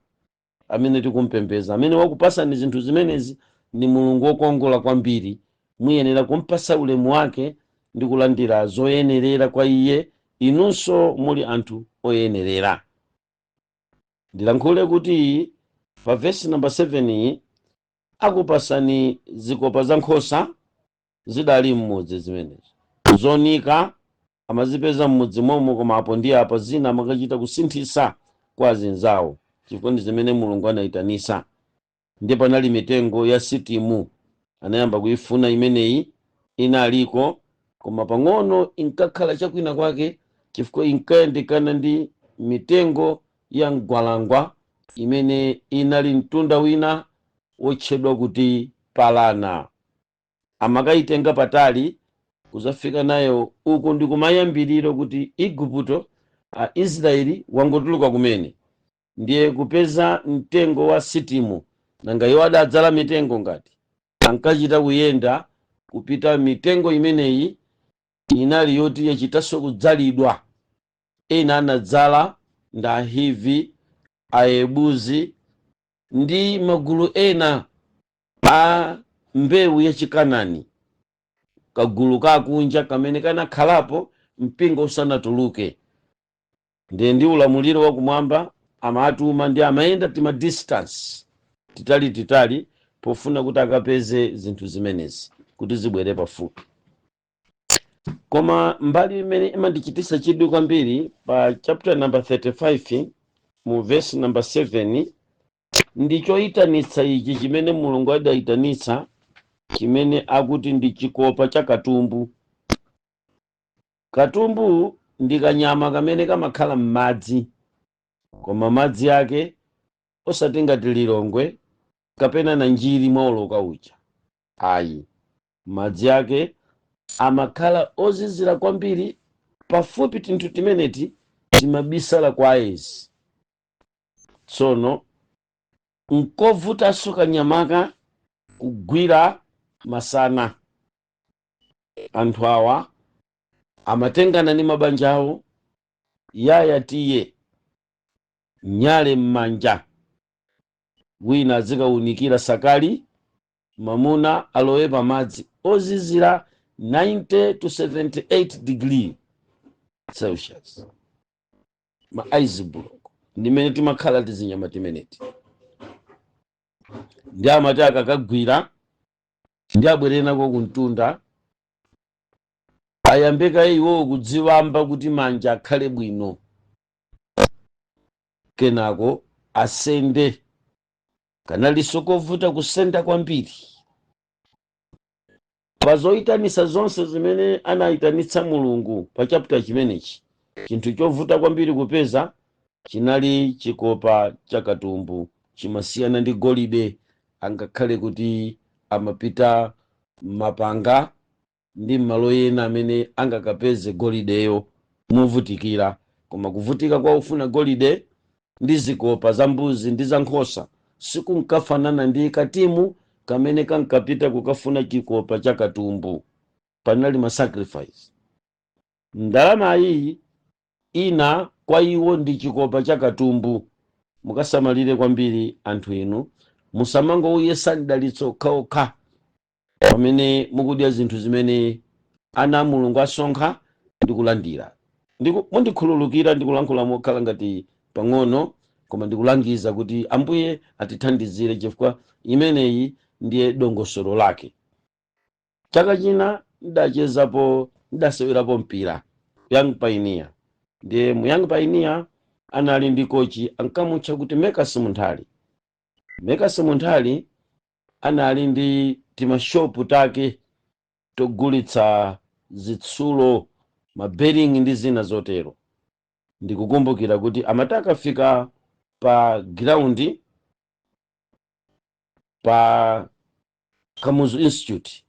Speaker 2: amene tikumpembeza. Amene wakupasani zinthu zimenezi ndi Mulungu wokongola kwambiri. Muyenera kumpasa ulemu wake ndi kulandira zoyenerera kwa iye. Inunso muli anthu oyenerera. Ndilankhule kuti pa vesi namba 7 iyi, akupasani zikopa za nkhosa zidali mmudzi zimenezo. Zonika amazipeza mmudzi momwe, koma apo ndi apo zina amakachita kusinthisa kwa azinzawo, chifukwa ndi zimene Mulungu anayitanisa. Ndi panali mitengo ya sitimu, anayamba kuifuna imeneyi. Inaliko, koma pang'ono inkakhala chakwina kwake, chifukwa inkayandikana ndi mitengo ya mgwalangwa imene inali mtunda wina wotchedwa kuti Palana. Amakayitenga patali kuzafika nayo uku. Ndi kumayambiriro kuti Igupto, Aisraeli wangotuluka kumene, ndiye kupeza mtengo wa sitimu. Nanga iwo adadzala mitengo ngati? Ankachita kuyenda kupita. Mitengo imeneyi inali yoti yachitanso kudzalidwa. Ena anadzala ndi Ahivi, Ayebuzi ndi magulu ena a mbewu yachikanani, kagulu kakunja kamene kanakhalapo mpingo usanatuluke. Ndiye ndi ulamuliro wakumwamba amatuma, ndi amayenda tima distance titali titali pofuna kuti akapeze zinthu zimenezi kuti zibwere pafupi. Koma mbali imene imandichititsa chidwi kwambiri pa chapter number 35 mu verse number 7 ndi choyitanitsa ichi chimene Mulungu adayitanitsa, chimene akuti ndi chikopa cha katumbu. Katumbu ndi kanyama kamene kamakhala m'madzi, koma madzi ake osati ngati Lilongwe kapena Nanjiri mwaoloka uja, ayi. Madzi ake amakhala ozizira kwambiri, pafupi tinthu timeneti timabisala kwa ayezi. Tsono nkovutanso kanyamaka kugwira masana. Anthu awa amatengana ndi mabanja awo, yaya tiye nyale m'manja, wina azikawunikira sakali, mamuna alowe pamadzi ozizira 90 to 78 degree Celsius, ma ice block, ndimene timakhala tizinyama timeneti. Ndi amati akakagwira ndi abwere nako kumtunda, ayambeka iwowo kudziwamba kuti manja akhale bwino, kenako asende. Kanalinso kovuta kusenda kwambiri. Pa zoyitanitsa zonse zimene anayitanitsa Mulungu pa chapter chimenechi, chinthu chovuta kwambiri kupeza chinali chikopa cha katumbu. Chimasiyana ndi golide, angakhale kuti amapita mapanga ndi malo ena amene angakapeze golideyo movutikira, koma kuvutika kwa ufuna golide ndi zikopa za mbuzi ndi za nkhosa sikunkafanana ndi katimu kamene kankapita kukafuna chikopa cha katumbu. Panali ma sacrifice. Ndalama iyi ina kwa iwo ndi chikopa cha katumbu. Mukasamalire kwambiri anthu inu, musamangowuyesa mdalitso okhaokha pamene mukudya zinthu zimene ana a Mulungu asonkha ndi kulandira. Mundikhululukira ndikulankhula mokhala ngati pang'ono, koma ndikulangiza kuti Ambuye atithandizire, chifukwa imeneyi ndiye dongosolo lake. Chaka china ndachezapo, ndasewerapo mpira Young Pioneer. Ndiye mu Young Pioneer anali ndi kochi, ankamutcha kuti Mekas Munthali. Mekas Munthali anali ndi timashopu take togulitsa zitsulo, ma bearing ndi zina zotero. Ndikukumbukira kuti amati akafika pa ground pa Kamuzu Institute,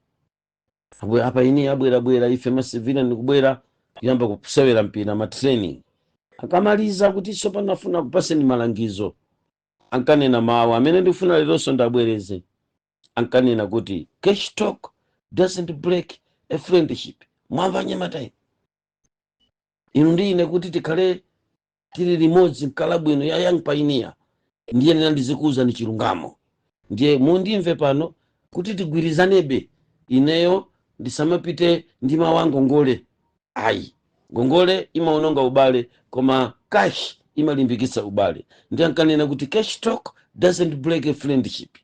Speaker 2: abwe apa ini abwerabwera, ife ma civilian ndikubwera. Kuyamba kusewera mpira, ma training akamaliza, kuti tsopano afuna kupaseni malangizo, ankanena mawu amene ndikufuna leronso ndabwereze. Ankanena kuti, "Cash talk doesn't break a friendship." Mwamva anyamata inu ndi ine, kuti tikhale tili limodzi mkalabwino ya Young Pioneer, ndiye nena ndizikuuza ni chilungamo. Ndiye mundimve pano kuti tigwirizanebe, ineyo ndisamapite ndi mawu a ngongole ayi. Ngongole imaononga ubale, koma cash imalimbikitsa ubale. Ndi ankanena kuti, "Cash talk doesn't break a friendship."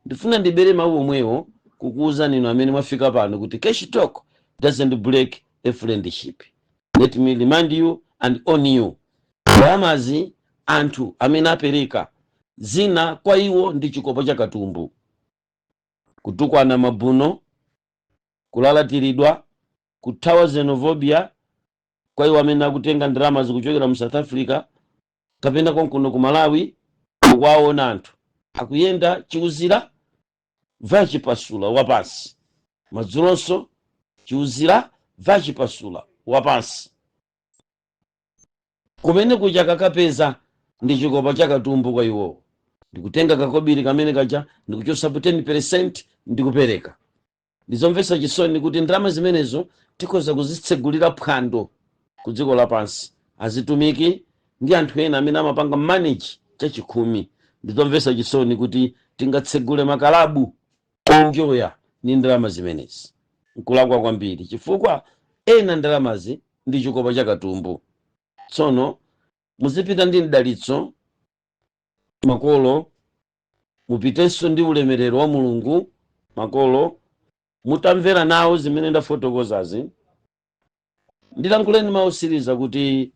Speaker 2: Ndifuna ndibere mawu omwewo kukuwuzani inu amene mwafika pano kuti cash talk doesn't break a friendship. Let me remind you and own you, ndalamazi anthu amene apereka zina kwa iwo ndi chikopa cha katumbu, kutukwana mabuno, kulalatiridwa, kuthawa xenophobia kwa iwo amene akutenga ndalama zikuchokera mu South Africa kapena konkuno ku Malawi. Ukuwaona anthu akuyenda chiuzira vachipasula wapansi, madzulonso chiuzira vachipasula wapansi, kumene kuja kakapeza ndi chikopa cha katumbu kwa iwowo. Ndikutenga kakobiri kamene kaja, ndikuchosapo 10% ndikupereka. Ndizomvetsa chisoni kuti ndalama zimenezo tikhoza kuzitsegulira phwando ku dziko lapansi, azitumiki ndi anthu ena amene amapanga manage chachikhumi. Ndizomvetsa chisoni kuti tingatsegule makalabu onjoya ndi ndalama zimenezi. Nkulakwa kwambiri, chifukwa ena ndalamazi ndi chikopa cha katumbu. Tsono muzipita ndi mdalitso makolo, mupitenso ndi ulemerero wa Mulungu makolo. Mutamvera nawo zimene ndafotokozazi, ndilankhuleni mausiriza kuti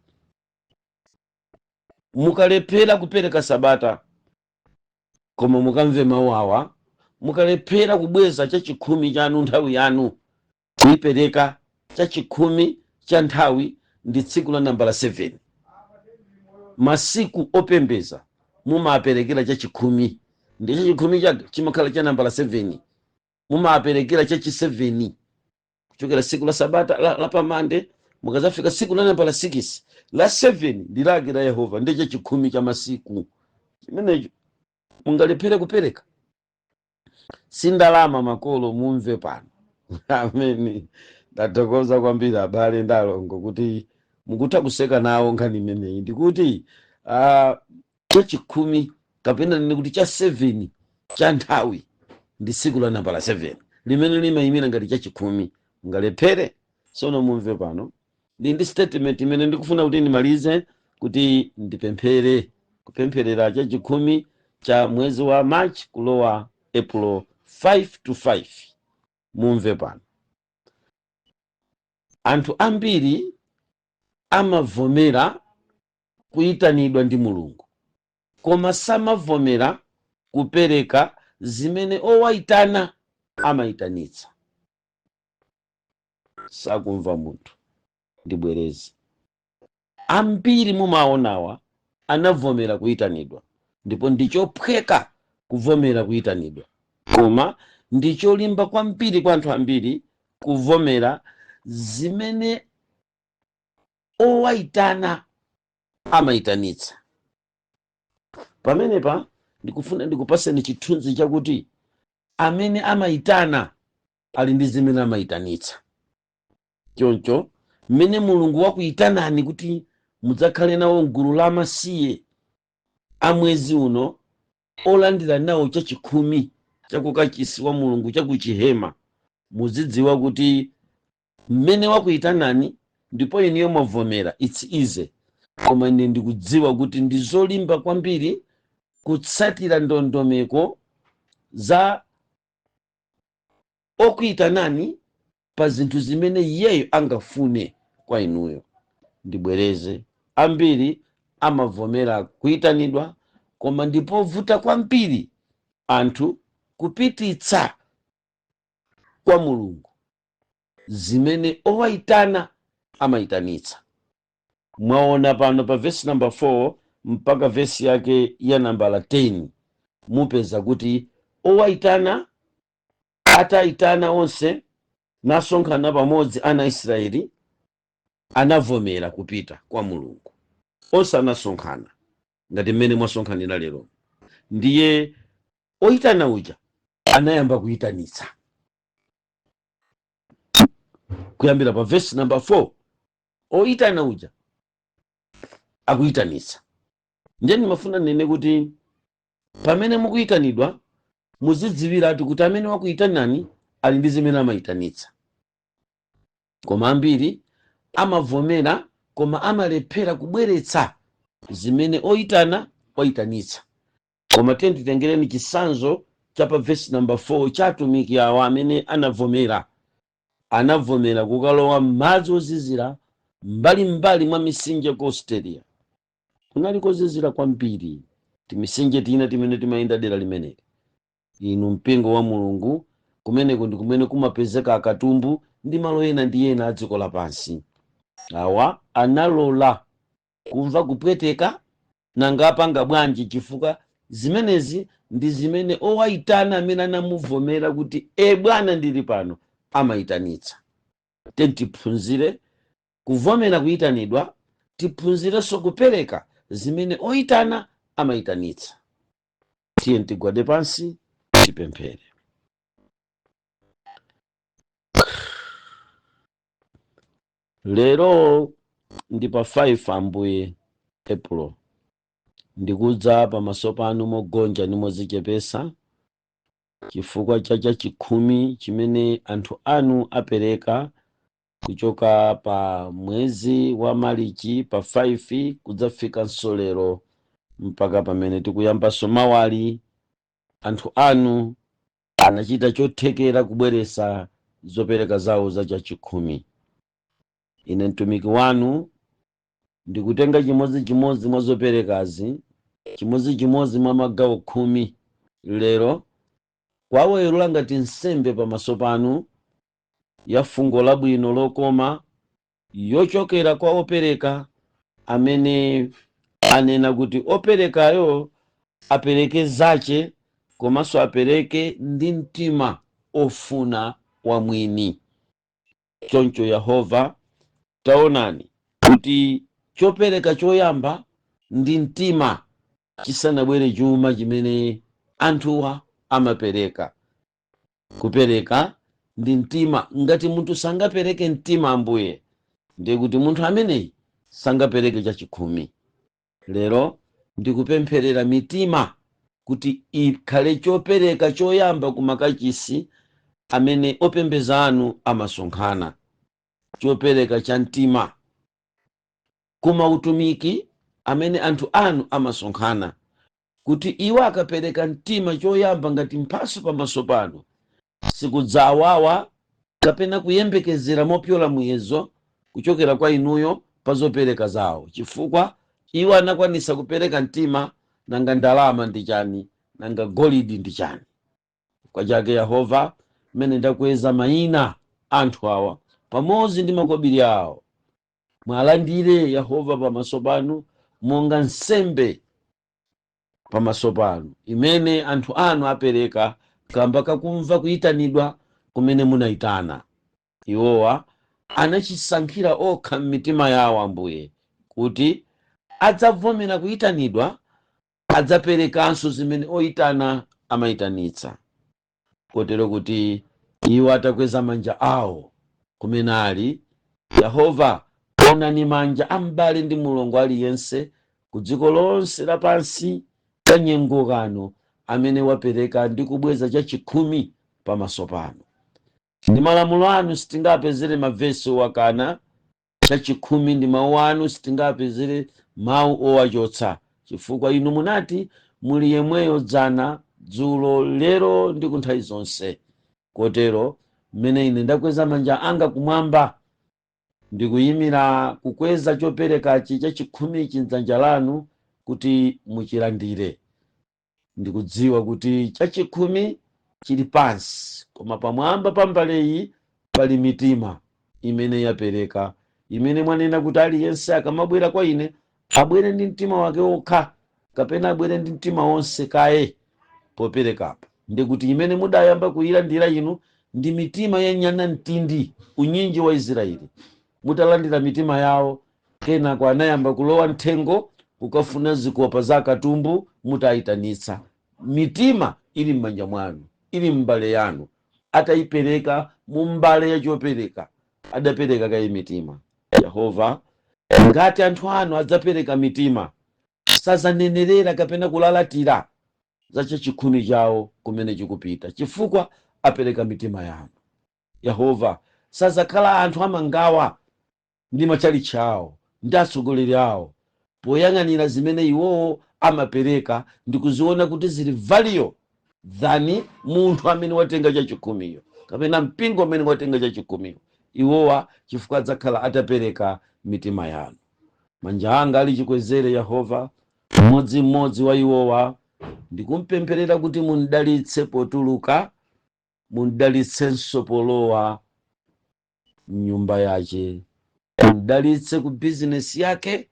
Speaker 2: mukalephera kupereka sabata, koma mukamve mawu awa: mukalephera kubweza chachikhumi chanu, nthawi yanu kuyipereka, chachikhumi cha nthawi ndi tsiku la nambala 7. Masiku opembeza mumaperekera chachikhumi, ndi chachikhumi chake chimakhala cha nambala 7. Mumaperekera chachi 7 kuchokera tsiku la sabata la pamande, mukazafika tsiku la nambala 6, la 7 ndi lake la Yehova, ndi chachikhumi cha masiku chimenecho mungalephere kupereka, si ndalama makolo. Mumve pano. Ameni. Ndathokoza kwambiri abale ndi alongo kuti mukutha kuseka nawo nkhani imeneyi. Ndikuti chachikhumi, kapena nene kuti cha 7 cha nthawi, ndi tsiku la nambala 7 limene limayimira ngati chachikhumi, mungalephere. Tsono mumve pano, ndi statement imene ndikufuna kuti ndimalize kuti ndipemphere, kupempherera chachikhumi cha mwezi wa March kulowa April 5 to 5. Mumve pano, anthu ambiri amavomera kuyitanidwa ndi Mulungu, koma samavomera kupereka zimene owayitana amayitanitsa. Sakumva munthu. Ndibwereze, ambiri mumaonawa anavomera kuyitanidwa, ndipo ndichophweka kuvomera kuyitanidwa, koma ndicholimba kwambiri kwa anthu ambiri kuvomera zimene owayitana amayitanitsa. Pamenepa ndikufuna ndikupaseni chithunzi chakuti amene amayitana ali ndi zimene amayitanitsa. Choncho mmene Mulungu wakuyitanani kuti mudzakhale nawo mgulu la amasiye a mwezi uno, olandira nawo chachikhumi chakukachisi wa Mulungu, chakuchihema, muzidziwa kuti mmene wakuyitanani ndipo inuyo mwavomera, it's easy. Koma ine ndikudziwa kuti ndi zolimba kwambiri kutsatira ndondomeko za okuyitanani pa zinthu zimene iyeyo angafune kwa inuyo. Ndibwereze, ambiri amavomera kuyitanidwa, koma ndipovuta kwambiri anthu kupititsa kwa Mulungu zimene owayitana amayitanitsa. Mwaona pano pa vesi namba 4 mpaka vesi yake ya nambala 10, mupeza kuti owayitana atayitana onse, nasonkhana pamodzi ana Israeli. Anavomera kupita kwa Mulungu. Onse anasonkhana ngati mmene mwasonkhanira lero. Ndiye oyitana uja anayamba kuyitanitsa kuyambira pa vesi number 4. Oyitana uja akuyitanitsa. Ndiye ndimafuna nene kuti pamene mukuyitanidwa, muzidziwiratu kuti amene wakuyitanani ali ndi zimene amayitanitsa. Koma ambiri amavomera, koma amalephera kubweretsa zimene oyitana wayitanitsa. Koma tiye titengereni chitsanzo cha pa vesi number 4 cha atumiki awa amene anavomera kukalowa m'madzi ozizira mbalimbali mwa mitsinje ku Australia. Kunali kozizira kwambiri, timisinje tina timene timayenda dera limeneli. Inu mpingo wa Mulungu, kumeneko ndi kumene kumapezeka akatumbu ndi malo ena ndi ena a dziko lapansi. Awa analola kumva kupweteka. Nanga apanga bwanji? Chifukwa zimenezi ndi zimene owayitana amene anamuvomera kuti, "E bwana, ndili pano," amayitanitsa. Tiye tiphunzire kuvomera kuyitanidwa, tiphunzirenso kupereka zimene oyitana amayitanitsa. Tiye tigwade pansi, tipemphere. Lero ndi pa 5, Ambuye, April. Ndikudza pamaso panu mogonja ndi modzichepesa chifukwa cha chachikhumi chimene anthu anu apereka kuchoka pa mwezi wa Marichi pa 5 kudzafikanso lero mpaka pamene tikuyambanso mawali. Anthu anu anachita chothekera kubweretsa zopereka zawo za chachikhumi. Ine mtumiki wanu ndikutenga chimodzimodzi mwa zoperekazi, chimodzimodzi mwa magawo 10 lero, kuwaweyula ngati nsembe pamaso panu ya fungo labwino lokoma yochokera kwa opereka amene anena kuti operekayo apereke zache komanso apereke ndi mtima ofuna wa mwini. Choncho Yehova, taonani kuti chopereka choyamba ndi mtima chisanabwere chuma chimene anthuwa amapereka. Kupereka ndi mtima. Ngati munthu sangapereke mtima, Ambuye, ndiye kuti munthu ameneyi sangapereke chachikhumi. Lero ndikupempherera mitima kuti ikhale chopereka choyamba ku makachisi amene opembedza anu amasonkhana, chopereka cha mtima ku mautumiki amene anthu anu amasonkhana, kuti iwo akapereka mtima choyamba ngati mphatso pamaso panu, sikudzawawa kapena kuyembekezera mopyola muyezo kuchokera kwa inuyo pa zopereka zawo, chifukwa iwo anakwanisa kupereka mtima. Nanga ndalama ndi chani? Nanga golidi ndi chani? Kwa chake Yehova, mmene ndakweza mayina anthu awa pamodzi ndi makobiri awo, mwalandire Yehova pamaso panu monga nsembe pamaso panu imene anthu anu apereka kamba kakumva kuyitanidwa kumene munayitana. Iwowa anachisankhira okha m'mitima yawo, Ambuye, kuti adzavomera kuyitanidwa, adzaperekanso zimene oyitana amayitanitsa, kotero kuti iwo atakweza manja awo kumene ali, Yehova, onani manja a m'bale ndi mulongo aliyense ku dziko lonse lapansi kanyengo kano amene wapereka ndi kubweza chachikhumi pamaso panu. Ndi malamulo anu sitingapezere mavesi owakana chachikhumi, ndi mawu anu sitingapezere mawu owachotsa, chifukwa inu munati muli yemweyo dzana, dzulo, lero ndi kunthawi zonse. Kotero mmene ine ndakweza manja anga kumwamba ndikuyimira kukweza choperekachi chachikhumichi mdzanja lanu kuti muchilandire, ndikudziwa kuti chachikhumi chili pansi, koma pamwamba pa mbaleyi pali mitima imene yapereka, imene mwanena kuti aliyense akamabwera kwa ine abwere ndi mtima wake wokha kapena abwere ndi mtima wonse kaye poperekapo, ndikuti imene mudayamba kuyilandira inu ndi mitima ya nyana mtindi unyinji wa Israeli. Mutalandira mitima yawo, kenako anayamba kulowa mthengo kukafuna zikopa za katumbu. Mutayitanitsa, mitima ili m'manja mwanu, ili m'mbale yanu, atayipereka mu mbale yachopereka, adapereka kaye mitima. Yehova, ngati anthu anu adzapereka mitima, sazanenerera kapena kulalatira za chachikhumi chawo kumene chikupita, chifukwa apereka mitima yanu. Yehova, sazakhala anthu amangawa ndi machalichi awo ndi atsogoleri awo poyang'anira zimene iwowo amapereka ndi kuziona kuti zili value than munthu amene watenga chachikhumiyo kapena mpingo amene watenga chachikhumiyo. Iwowa chifukwa adzakhala atapereka mitima yanu. Manja anga ali chikwezere, Yehova, mmodzimmodzi wa iwowa ndikumpempherera kuti mundalitse potuluka, mundalitsenso polowa mnyumba yace, mundalitse ku bizinesi yake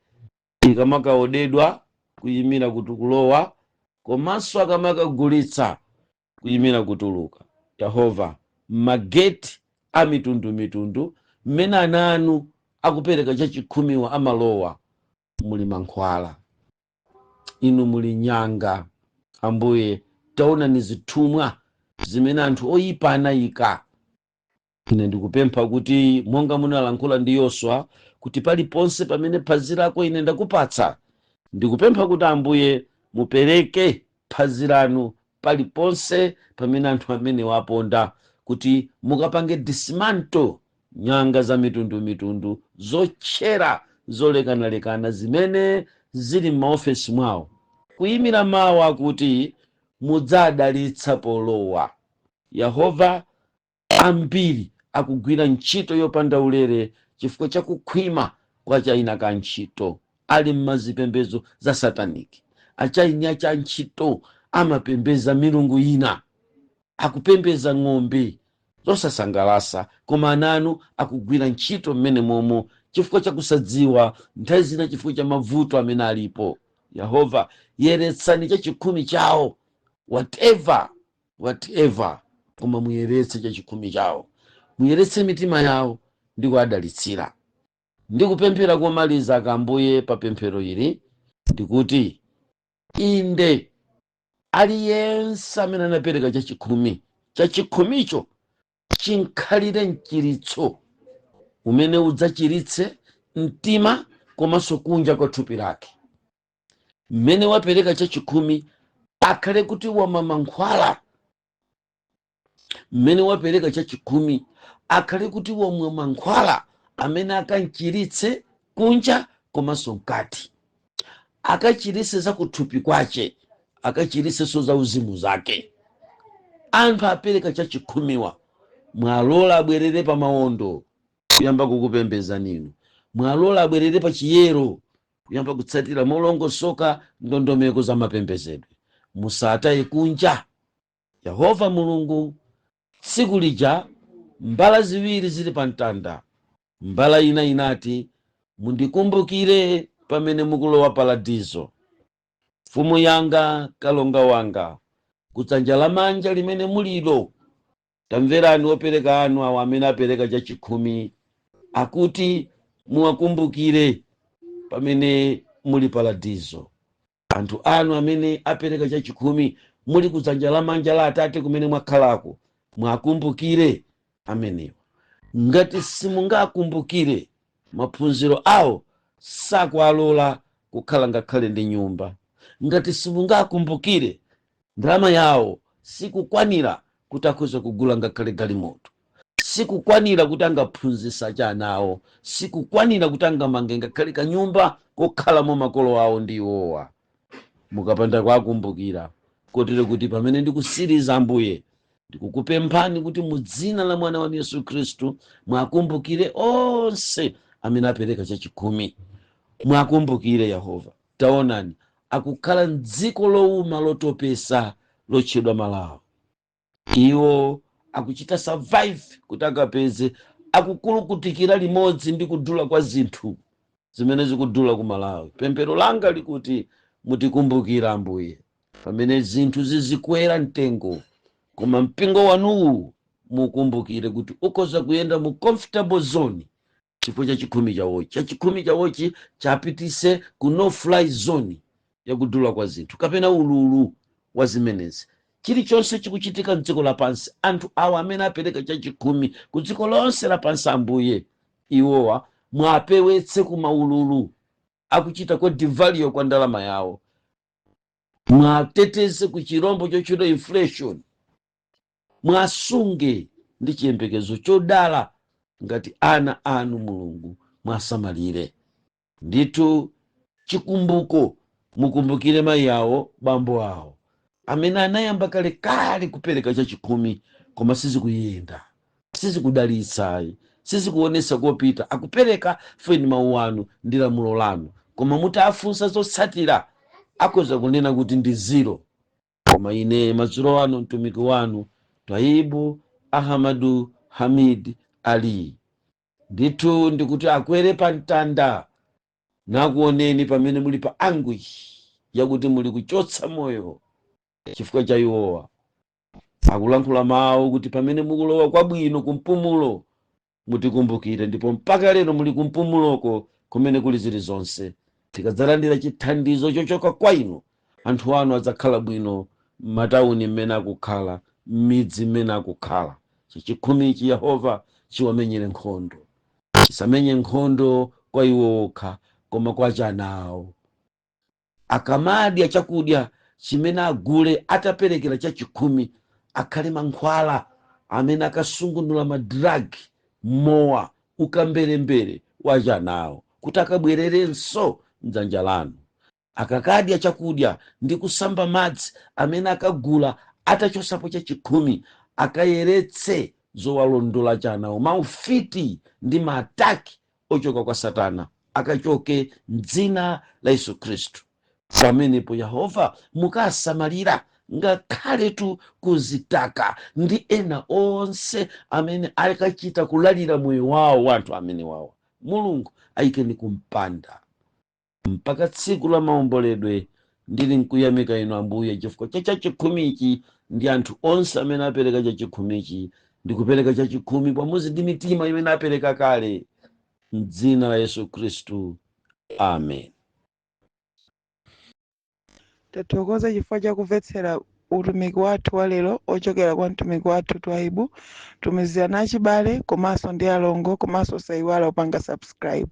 Speaker 2: ikamakaodedwa kuyimira kuti kulowa, komanso akamakagulitsa kuyimira kutuluka. Yehova, mageti a mitundumitundu mmene ana anu akupereka chachikhumiwa amalowa, muli mankhwala, inu muli nyanga. Ambuye, taonani zithumwa zimene anthu oyipa anayika. Ine ndikupempha kuti monga munalankhula ndi Yoswa kuti paliponse pamene phazi lako ine ndakupatsa, ndikupempha kuti, Ambuye, mupereke phazi lanu paliponse pamene anthu amene waponda, kuti mukapange dismantle nyanga za mitundumitundu zotchera zolekanalekana zimene zili m'maofesi mwawo, kuyimira mawu akuti mudzadalitsa polowa. Yehova, ambiri akugwira ntchito yopanda ulere chifukwa chakukhwima kwa chaina ka ntchito, ali m'mazipembedzo za satanic. Achaini acha ntchito amapembeza milungu ina, akupembeza ng'ombe zosasangalasa, koma ananu akugwira ntchito mmene momo chifukwa chakusadziwa, nthawi zina chifukwa cha mavuto amene alipo. Yehova, yeretsani chachikhumi chawo, whatever whatever, koma muyeretse chachikhumi chawo, muyeretse mitima yawo ndi kuadalitsira. Ndikupemphera komaliza akambuye pa pemphero ili ndikuti inde, aliyense amene anapereka chachikhumi, chachikhumicho chinkhalire mchiritso umene udzachiritse mtima komanso kunja kwa thupi lake. Mmene wapereka chachikhumi akhale kuti wamwa mankhwala. Mmene wapereka chachikhumi akhale kuti wamwa mankhwala amene akanchiritse kunja komanso mkati, akachiritse za kuthupi kwace, akachiritsenso za uzimu zake. Anthu apereka chachikhumiwa, mwalola abwerere pa mawondo kuyamba kukupembezani inu, mwalola abwerere pa chiyero kuyamba kutsatira molongosoka ndondomeko za mapembedzedwe. Musataye kunja. Yehova Mulungu, tsiku lija mbala ziwiri zili pa mtanda, mbala ina inati, "Mundikumbukire pamene mukulowa paradizo." Mfumu yanga, kalonga wanga, kudzanja lamanja limene mulilo, tamverani opereka anu awo amene apereka chachikhumi akuti muwakumbukire pamene muli paradizo. Anthu anu amene apereka chachikhumi, muli kudzanja lamanja la Atate kumene mwakhalako, mwakumbukire amenewa. Ngati simungakumbukire, maphunziro awo sakualola kukhala ngakhale ndi nyumba. Ngati simungakumbukire, ndalama yawo sikukwanira kuti akhoza kugula ngakhale galimoto, sikukwanira kuti angaphunzitsa cha ana awo, sikukwanira kuti angamange ngakhale kanyumba kokhalamo makolo awo ndi iwowa, mukapanda kuwakumbukira. Kotero kuti pamene ndikusiriza, Ambuye, ndikukupemphani kuti mu dzina la mwana wanu Yesu Khristu mwakumbukire onse amene apereka chachikhumi. Mwakumbukire, Yehova. Taonani, akukhala mdziko lowuma lotopesa lotchedwa Malawi. Iwo akuchita survive kuti akapeze, akukulukutikira limodzi ndi kudula kwa zinthu zimene zikudula ku Malawi. Pemphero langa likuti mutikumbukira, Ambuye, pamene zinthu zizikwera mtengo, koma mpingo wanuwu mukumbukire kuti ukhoza kuyenda mu comfortable zone. Chifukwa chachikhumi chawochi, chachikhumi chawochi chapitise ku no fly zone yakudula kwa zinthu kapena ululu wa zimenezi. Chilichonse chikuchitika mdziko lapansi, anthu awa amene apereka chachikhumi ku dziko lonse lapansi, Ambuye, iwowa mwapewetse ku maululu akuchita kwa devalue kwa ndalama yawo, mwateteze ku chirombo chotchedwa inflation, mwasunge ndi chiyembekezo chodala ngati ana anu. Mulungu, mwasamalire ndithu. Chikumbuko, mukumbukire mayi awo, bambo awo amene anayamba kalekale kupereka chachikhumi, koma sizikuyenda, sizikudalitsayi, sizikuonesa kopita. Akupereka feni mawu anu ndi lamulo lanu, koma mutafunsa zotsatira akhoza kunena kuti ndi zero. Koma ine madzulo ano, mtumiki wanu Twaibu Ahamadu Hamid Ali, ndithu ndikuti akwere pa mtanda nakuoneni pamene muli pa anguish yakuti muli kuchotsa moyo chifukwa cha iwowa. Akulankhula mawu kuti pamene mukulowa kwabwino kumpumulo, mutikumbukire. Ndipo mpaka lero muli kumpumuloko kumene kuli zilizonse. Tikadzalandira chithandizo chochoka kwa inu, anthu anu adzakhala bwino m'matawuni mmene akukhala, m'midzi mmene akukhala. Chachikhumichi, Yehova, chiwamenyere nkhondo. Chisamenye nkhondo kwa iwo okha, koma kwa chana awo. Akamadya chakudya chimene agule ataperekera chachikhumi, akhale mankhwala amene akasungunula ma drugs, mowa, ukamberembere wa chanawo, kuti akabwererenso mdzanja lanu. Akakadya chakudya ndi kusamba madzi amene akagula atachosapo chachikhumi, akayeretse zowalondola chanawo. Maufiti ndi ma attack ochoka kwa Satana akachoke mdzina la Yesu Khristu. Pamenepo, Yehova, mukasamalira ngakhaletu kuzitaka ndi ena onse amene akachita kulalira moyo wawo wa anthu amene wawa. Mulungu, ayikeni kumpanda mpaka tsiku la maomboledwe. Ndili nkuyamika inu, Ambuye, chifukwa cha chachikhumichi ndi anthu onse amene apereka chachikhumichi ndi kupereka chachikhumi pamodzi ndi mitima imene apereka kale, mdzina la Yesu Khristu, amen.
Speaker 1: Tathokoza chifukwa chakumvetsera utumiki wathu wa lero ochokera kwa mtumiki wathu Twaibu. Tumizirana achibale komanso ndi alongo, komanso osayiwala kupanga subscribe.